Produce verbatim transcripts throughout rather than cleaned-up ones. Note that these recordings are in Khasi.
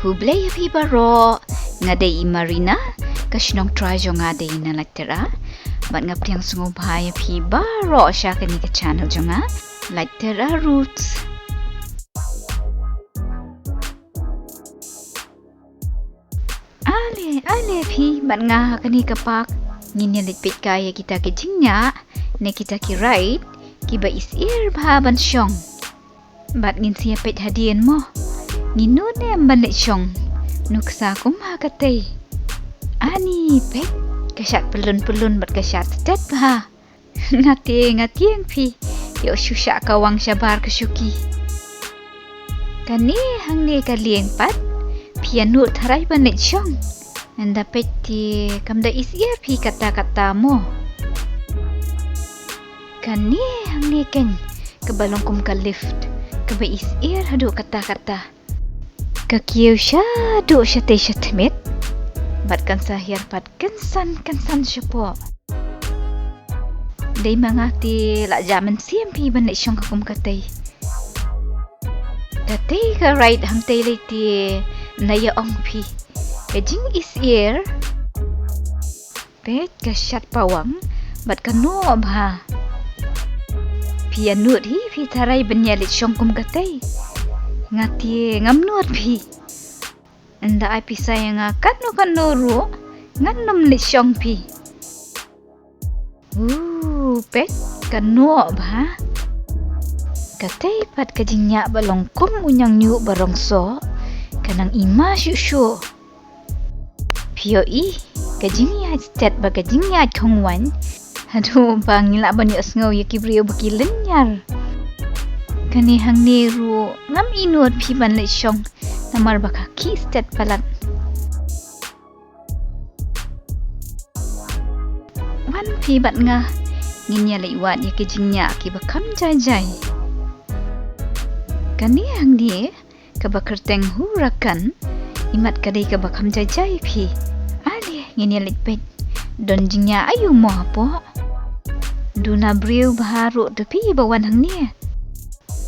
Khublei ïa phi baroh, nga dei i Marina, ka shnong trai jong nga dei na Laittera. Bad nga pdiang sngewbha ïa phi baroh sha kane ka channel jong nga, Laittera Roots. Ale, ale phi, bad nga ha kane ka park, ngin ïa leit peit kai ïa kita ki jingñiah, ne kita ki ride, kiba isyier bha ban shong. Bad ngin sa ïa peit hadien mo. Ngi nud ne em ban leit shong. Nuksa kum ha katei. Ani peit. Ka shad pyllun pyllun bad ka shad stet bha. Nga tieng, nga tieng phi. Ïoh shu shah kawang shabar ka shuki. Kane hangne ka lieng pat. Phi ïa nud tharai ban leit shong. Ynda peit te kam da isyier phi katta katta mo. Kane hangne keiñ kaba long kum ka lift kaba isyier haduh katta katta. Ka kiew shaduh shatei shatmiet. Bad kan sa hiar pat kynsan kynsan shapoh. Dei ma nga te la jam mynsiem phi ban leit shong ha kum katei. Katei ka ride hangtei lei te na ïa ong phi. Ka jingisyier. Peit ka shad pawang bad ka noh bha. Phi ïa nud hi phi tharai ban ïa leit shong kum katei. Nga te ngam nud phi. Ynda ai pisa ïa nga katno katno ruh ngan nym leit shong phi. Uh, peit ka noh bha. Katei pat ka jingñiah ba long kum u ñiangñuh ba rong soh. Ka nang ima shuh shuh. Phi ïohi ka jingïaid stet bad ka jingïaid khongwaiñ. Haduh ba ngi lah ban ïohsngew ïa ki briew ba ki lynñiar. Kane hangne ruh ngam i nud phi ban leit shong namar ba ka khih stet palat. Wan phi bad nga ngin ïa leit wad ïa ki jingñiah kiba kham jai jai. Kane hangne kaba kyrteng Hurakan, imat ka dei kaba kham jai jai phi. Ale ngin ïa leit peit. Don jingñiah aiu mo hapoh. Duna briew bha ruh te phi ba wan hangne.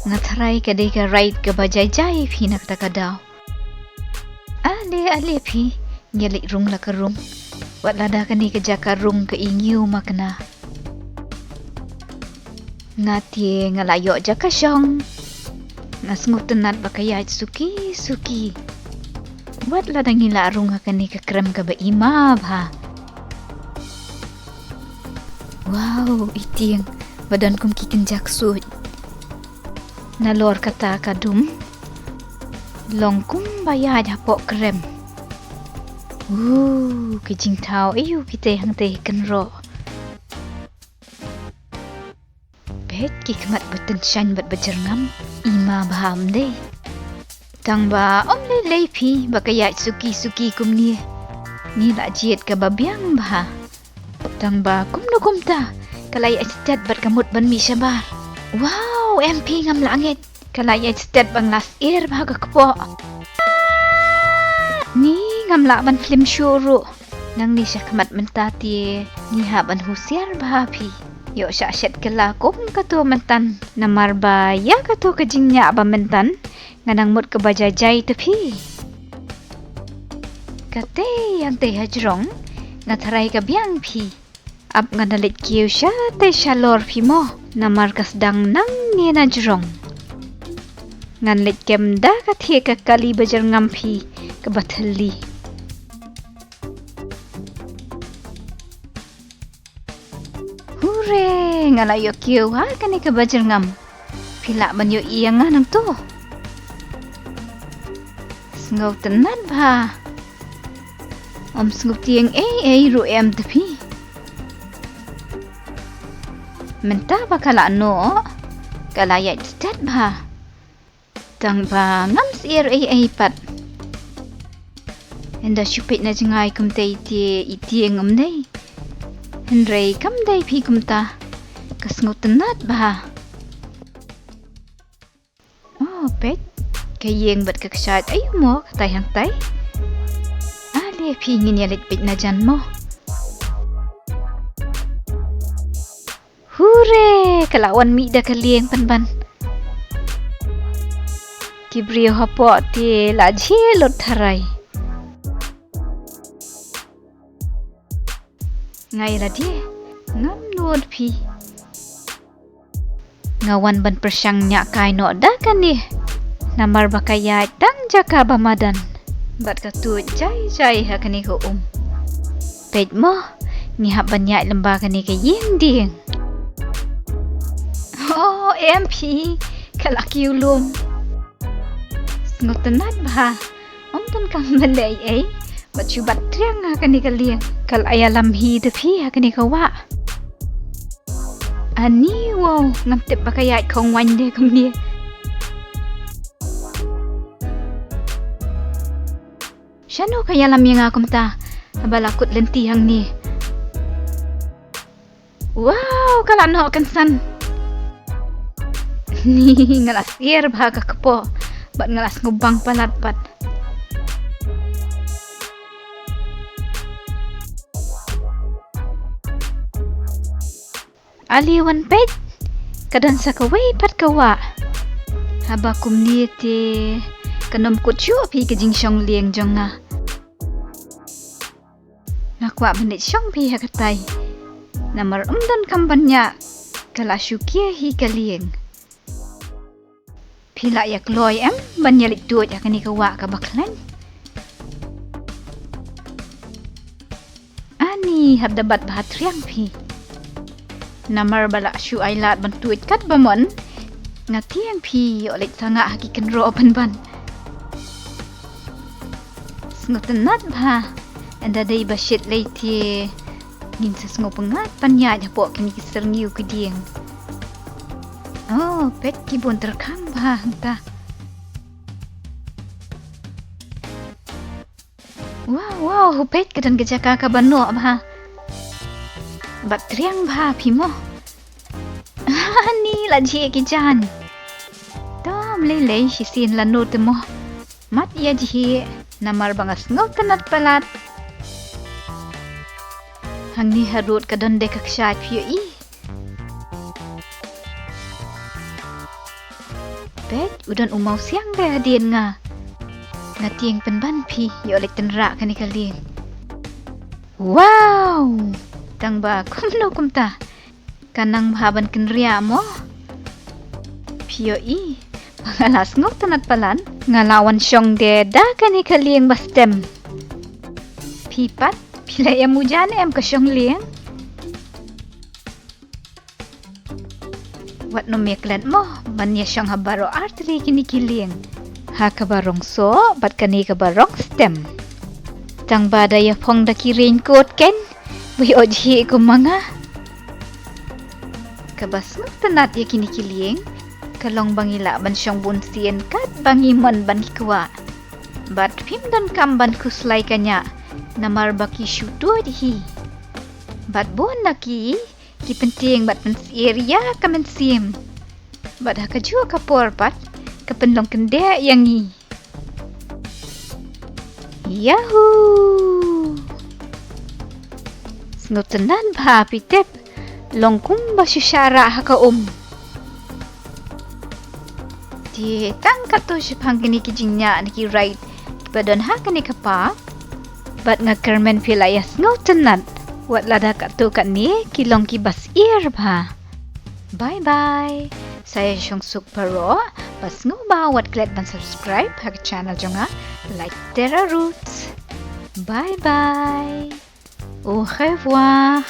Nga tharai ka dei ka ride kaba jai jai phi na kata ka daw. Ale ale phi, ngi leit rung la ka rung. Wat lada kane ka jaka rung ka i ngiew ma kane. Nga te nga la ïoh jaka shong. Nga sngewtynnat ba ka ïaid suki suki. Wat lada ngi la rung ha kane ka krem kaba ima bha. Wow, i tieng ba don kum ki kynja ksuid. Nalor kata ka dum long kum ba ïaid hapoh krem. Uh, ki jingthaw aiu kitei hangtei kynroh. Peit ki khmat ba tyngshaiñ bad ba jyrngam. Ima bha ym dei. Tang ba ym lei lei phi ba ka ïaid suki suki kumne. Ni la jied kaba biang bha. Tang ba kumno kumta ka la ïaid stet bad ka mut ban mih shabar. Wow, em phi ngam lah ngeit. Ka la ïaid stet ba nga la syier bha ka kpoh. Ni ngam lah ban film shuh ruh. Nangne sha khmat mynta te ngi hap ban husiar bha phi. Ïoh shah shet kylla kum kato mynta namar ba ïa kato ka jingñiah ba mynta nga nang mut kaba jai jai te phi. Katei hangtei hajrong nga tharai ka biang phi. Ap ngan da leit kiew shatei shalor phi mo namar ka sdang nangne na jrong. Ngan leit kem da ka thiah ka kali ba jyrngam phi kaba thylli. Hure, nga la ïoh kiew ha kane kaba jyrngam. Phi lah ban ïohi ïa nga nangto. Sngewtynnat bha. Ym sngewtieng ei ei ruh em te phi. Mynta ba ka la noh ka la ïaid stet bha. Tang ba ngam syier ei ei pat. Ynda shu peit na jngai kumtei te i tieng ym dei. Hynrei kam dei phi kumta. Ka sngewtynnat bha. Oh, peit. Ka ïing bad ka kshaid aiu mo katai hangtai. Ale phi ngin ïa leit peit na jan mo. Hure, ka la wan mih da ka lieng pynban. Ki briew hapoh te la jhieh lut tharai. Nga ïa lade ngam nud phi. Nga wan ban pyrshang ñiah kai noh da kane. Namar ba ka ïaid tang jaka ba madan bad ka tuid jai jai ha kane ka um. Peit mo, ngi hap ban ïaid lem bad kane ka ïing dieng. Oh, em phi, ka la kiew lum. Sngewtynnat bha. Ym donkam ban leh ei ei bad shu bat triang ha kane ka lieng. Ka la ïalam hi da phi ha kane ka wah. Ani, wow, ngam tip ba ka ïaid khong waiñ de kumne. Shano ka ïalam ïa nga kumta haba la kut lynti hangne? Wow, ka la noh kynsan. Ni, nga la syier bha ka kpoh bad nga la sngewbang palat pat. Ale wan peit, ka don sa kawei pat ka wah. Haba kumne te kan ym kut shuh phi ka jingshong lieng jong nga. Nga kwah ban leit shong phi ha katai. Namar ym donkam ban ñiah, ka la shu kiew hi ka lieng. Phi la ïa kloi em ban ïa leit tuid ha kane ka wah kaba khlaiñ? Ani, hap da bat bha triang phi. Namar ba la shu ai lad ban tuid katba mon. Nga tieng phi ïoh leit sangah ha ki kynroh pynban. Sngewtynnat bha. Ynda dei ba shit lei te ngin sa sngewpyngngad ban ïaid hapoh kine ki syrngiew ki dieng. Oh, peit ki bun tyrkhang bha hangta. Wow, wow, peit ka don ka jaka kaba noh bha. Bat triang bha phi mo. Ani, la jhieh ki jaiñ. Tam lei lei shisien lano te mo. Mat ïa jhieh namar ba nga sngewtynnat palat. Hangne harud ka don de ka kshaid phi ïohi. Peit, u don u mawsiang de hadien nga. Nga tieng pynban phi ïoh leit tynrah kane ka lieng. Wow! Tang ba kumno kumta. Ka nang bha ban kynriah mo. Phi ïohi ba nga la sngewtynnat palat. Nga la wan shong de da kane ka lieng ba stem. Phi pat, phi la ïa mujan em ka shong lieng? Wat nym ïa klet mo ban ïa shong ha baroh artylli kine ki lieng. Ha kaba rong soh bad kane kaba rong stem. Tang ba da ïa phong da ki raincoat ken. Ba ïoh jhieh kum ma nga. Kaba sngewtynnat ïa kine ki lieng ka long ba ngi lah ban shong bun sien katba ngi mon ban ki kwah. Bad phim donkam ban khuslai ka ñiah namar ba ki shu tuid hi. Bad bun na ki ki pyntieng bad pynsyier ïa ka mynsiem. Bad ha kajuh ka por pat ka pynlong kyndeh ïa ngi. Yahoo! Sngewtynnat bha phi tip. Long kumba shu sharah ha ka um. Te tang katto shaphang kine ki jingñiah ne ki ride kiba don ha kane ka park. Bad nga kyrmen phi la ïa sngewtynnat. Wat lada katto katne ki long kiba syier bha. Bye bye. Sa ïa shong suk baroh. Ba sngewbha wat klet ban subscribe ha ka channel jong nga, Like Terra Roots. Bye bye. Au revoir.